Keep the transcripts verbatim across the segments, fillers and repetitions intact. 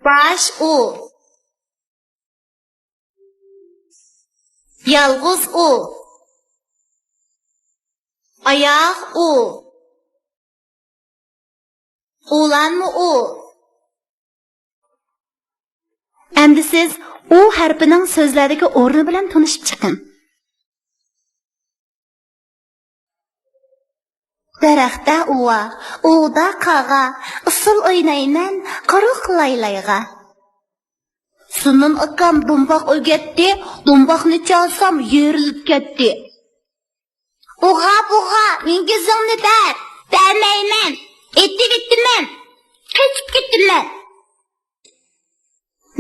باش ئۇ. يالغۇز ئۇ. ئاياغ ئۇ. ئۇلانمۇ ئۇ. ئەمدى سىز ئۇ ھەرپىنىڭ سۆزلەردىكى ئورنى بىلەن تونۇشۇپ چىقىڭ. دەرەختە ئۇۋا، ئۇۋىدا قاغا، ئۇسسۇل ئوينايمەن قۇرۇق لايلايغا. زۇنۇن ئاكام دومباق ئۆگەتتى، دومباقنى چالسام يېرىلىپ كەتتى. ئوغا بوغا، مېنىڭ گېزىڭنى بەر! بەرمەيمەن! ئېتىۋېتىمەن! قېچىپ كېتىمەن!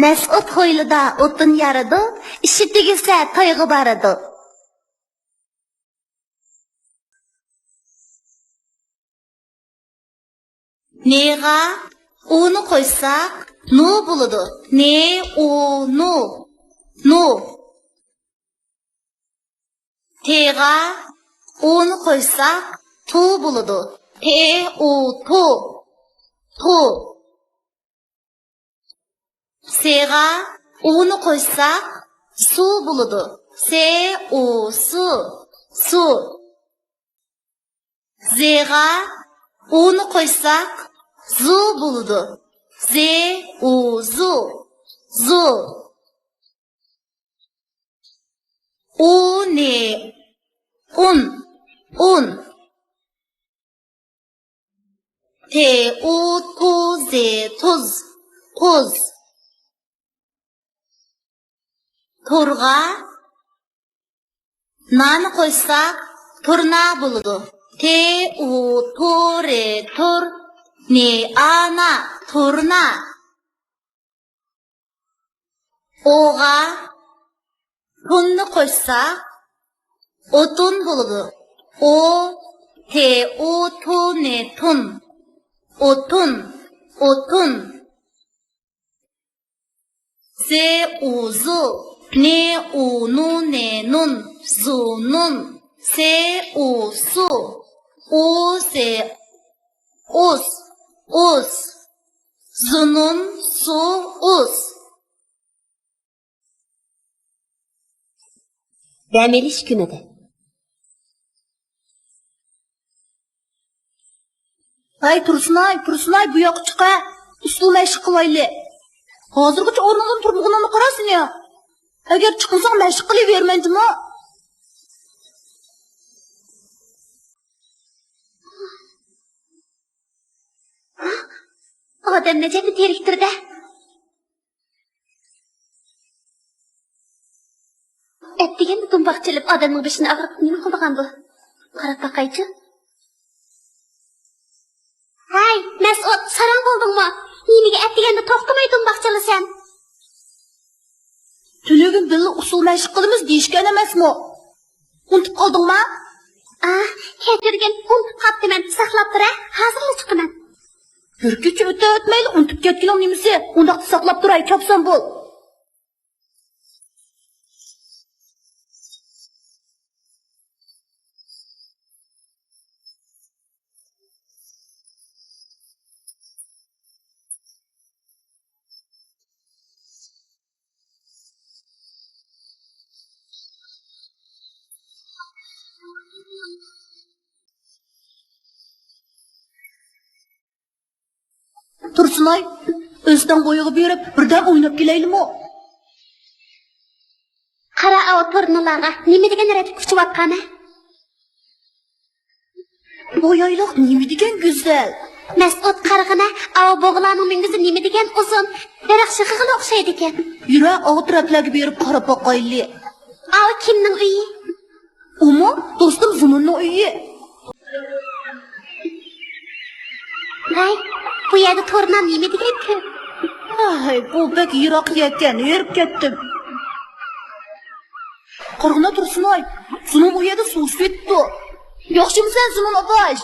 مەسئۇد ھويلىدا ئوتۇن يارىدۇ، ئىشى تۈگىسە تويغا بارىدۇ. نېغا ئۇنى قوشساق، نۇ بولىدۇ. نې، ئۇ، نۇ. نۇ. تېغا ئۇنى قوشساق، تۇ بولىدۇ. تې، ئۇ، تۇ. تۇ. سېغا ئۇنى قوشساق، سۇ بولىدۇ. سې، ئۇ، سۇ. سۇ. زېغا ئۇنى قوشساق، زۇ بولىدۇ. زې، ئۇ، زۇ. زۇ. ئۇ، نې، ئۇن. ئۇن. تې، ئۇ، تۇ، زې، تۇز. تۇز. تۇرغا نانى قوشساق، تۇرنا بولىدۇ. تې، ئۇ، تۇ، رې، تۇر. نې، ئا، نا. تۇرنا. ئوغا تۇننى قوشساق، ئوتۇن بولىدۇ. ئو، تې، ئۇ، تۇ، نې، تۇن. ئوتۇن. ئوتۇن. زې، ئۇ، زۇ. نې، ئۇ، نۇ، نې، نۇن. زۇنۇن. سې، ئۇ، سۇ. ئۇ، زې، ئۇس. ئۇس. زۇنۇن، سۇ، ئۇس. دەم ئېلىش كۈنىدە. ھەي، تۇرسۇنئاي، تۇرسۇنئاي، بۇ ياققا چىق ھە. ئۇسسۇل مەشىق قىلايلى. ھازىرغىچە ئورنۇڭدىن تۇرمىغىنىڭنى قارا سېنى. ئەگەر چىقمىساڭ مەشىق قىلىۋېرىمەن جۇمۇ. ئادەمنى جەمئىي تېرىكتۈردە. ئەتىگەندە دۇمباق چېلىپ، ئادەمنىڭ بېشىنى ئاغرىتىپ نېمە قىلىدىغاندۇ؟ قاراپ باقايچۇ. ھەي، مەسئۇد، ساراڭ بولدۇڭمۇ؟ نېمىگە ئەتىگەندە توختىماي دۇمباق چالىسەن؟ تۈنۈگۈن بىللە ئۇسسۇل مەشىق قىلىمىز دېيىشكەن ئەمەسمۇ؟ ئۇنتۇپ قالدىڭما؟ ئاھ، كەچۈرگىن، ئۇنتۇپ قاپتىمەن. ساقلاپ تۇر ھە، ھازىرلا چىقىمەن. بىر كېچە ئۆتە ئۆتمەيلا ئۇنتۇپ كەتكىنىڭ نېمىسى؟ ئۇنداقتا ساقلاپ تۇراي، چاپسان بول. تۇرسۇنئاي، ئۆستەڭ بويىغا بېرىپ، بىردەم ئويناپ كېلەيلىمۇ؟ قارا ئاۋۇ تۇرنىلارغا نېمە دېگەن رەتلىك ئۇچۇۋاتقان ھە؟ بۇ يايلاق نېمە دېگەن گۈزەل! مەسئۇد، قارىغىنە، ئاۋۇ بۇغىلارنىڭ مۈڭگۈزى نېمە دېگەن ئۇزۇن، دەرەخ شېخىغىلا ئوخشايدىكەن. يۈرە، ئاۋۇ تەرەپلەرگە بېرىپ قاراپ باقايلى. ئاۋۇ كىمنىڭ ئۆيى؟ ئۇمۇ دوستۇم زۇنۇننىڭ ئۆيى. ھەي، بۇ يەردە تۇرنا نېمە دېگەن كۆپ؟ ھەي، بۇ بەك يىراق يەركەن، ھېرىپ كەتتىم. قارىغىنا تۇرسۇنئاي، زۇنۇن ئۇ يەردە سۇ ئىچىۋېتىپتۇ. ياخشىمۇسەن زۇنۇن ئاداش؟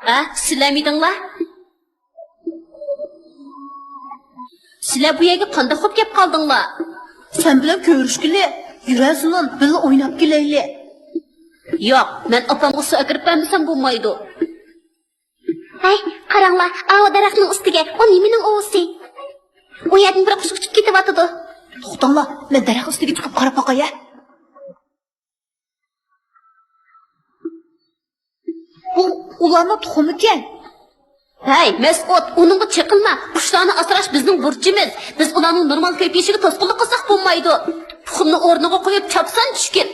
ھە، سىلەرمىدىڭلار؟ سىلەر بۇ يەرگە قانداق بولۇپ كەپ قالدىڭلار؟ سەن بىلەن كۆرۈشكىلى، يۈرە زۇنۇن، بىللە ئويناپ كېلەيلى. ياق، مەن ئاپامغا سۇ ئەكىرىپ بەرمىسەم بولمايدۇ. ھەي، قاراڭلار، ئاۋۇ دەرەخنىڭ ئۈستىگە، ئۇ نېمىنىڭ ئۇۋىسى؟ ئۇ يەردىن بىر قۇش ئۇچۇپ كېتىۋاتىدۇ. توختاڭلار، مەن دەرەخ ئۈستىگە چىقىپ قاراپ باقاي. بۇ ئۇلارنىڭ تۇخۇمىكەن. ھەي، مەسئۇد، ئۇنىڭغا چېقىلما. قۇشلارنى ئاسراش بىزنىڭ بۇرچىمىز. بىز ئۇلارنىڭ نورمال كۆپىيىشىگە توسقۇنلۇق قىلساق بولمايدۇ. تۇخۇمنى ئورنىغا قويۇپ چاپسان چۈشكىن.